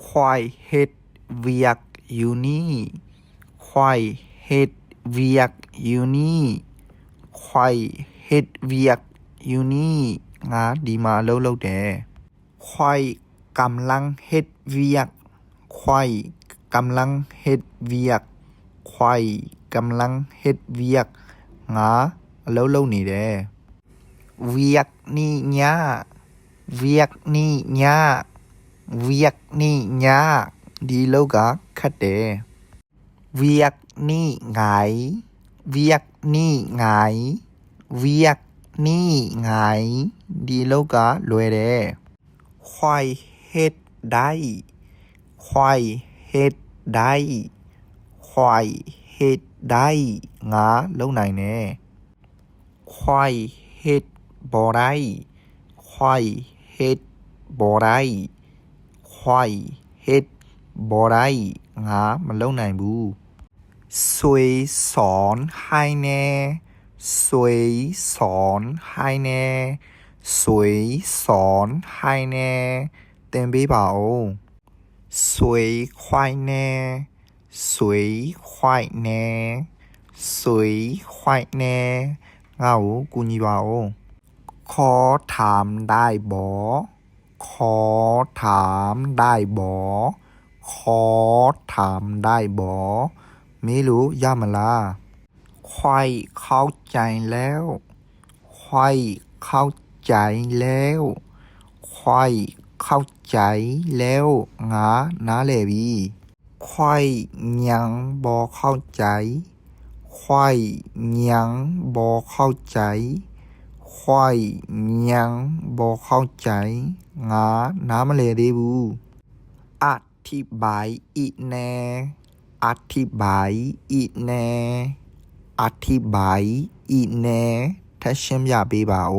ຂ້ອຍເຮັດວຽກຢູ່ນີ້. ຂ້ອຍເຮັດວຽກຢູ່ນີ້. ຂ້ອຍເຮັດວຽກຢູ່ນີ້. ງາ ດີມາເລີວໆແດ່. ຂ້ອຍກຳລັງເຮັດວຽກ. ຂ້ອຍກຳລັງເຮັດວຽກ. ຂ້ອຍກຳລັງເຮັດວຽກ. ງາ ເລີວໆນີ້ແດ່. ວຽກນີ້ຍາກ. ວຽກນີ້ຍາກ. ວຽກນີ້ຍາກ. ດີເລີວກະຄັດແດ່. ວຽກນີ້ງ່າຍ. ວຽກນີ້ງ່າຍ. ວຽກນີ້ງ່າຍ. ດີເລີວກະລວຍແດ່. ຂ້ອຍເຮັດໄດ້. ຂ້ອຍເຮັດໄດ້. ຂ້ອຍເຮັດໄດ້. ງາ ເລີວໃນແດ່. ຂ້ອຍເຮັດບໍ່ໄດ້. ຂ້ອຍເຮັດບໍ່ໄດ້. ຂ້ອຍເຮັດບໍ່ໄດ້. ງາ ມັນເລີວໃນບູ. ຊ່ວຍສອນໃຫ້ແດ່. ຊ່ວຍສອນໃຫ້ແດ່. ຊ່ວຍສອນໃຫ້ແດ່. သင်ပေးပါဦး. ຊ່ວຍခွင့်ແດ່. ຊ່ວຍခွင့်ແດ່. ຊ່ວຍခွင့်ແດ່. ငາ ເອົາ ກູນຍີບາໂອ. ຂໍຖາມໄດ້ບໍ່? ຂໍຖາມໄດ້ບໍ່? ຂໍຖາມໄດ້ບໍ່? ເມໂລ ຢາມາລາ. ຂ້ອຍເຂົ້າໃຈແລ້ວ. ຂ້ອຍເຂົ້າໃຈແລ້ວ. ຂ້ອຍເຂົ້າໃຈແລ້ວ. ງາ ນາແລບີ. ຂ້ອຍຍັງບໍ່ເຂົ້າໃຈ. ຂ້ອຍຍັງບໍ່ເຂົ້າໃຈ. ຂ້ອຍຍັງບໍ່ເຂົ້າໃຈ. ງາ ນາມາແລເດບູ. ອະທິບາຍອີກແດ່. ອະທິບາຍອີກແດ່. ອະທິບາຍອີກແດ່. ແທດເຊຍມຢາເບບາໂອ.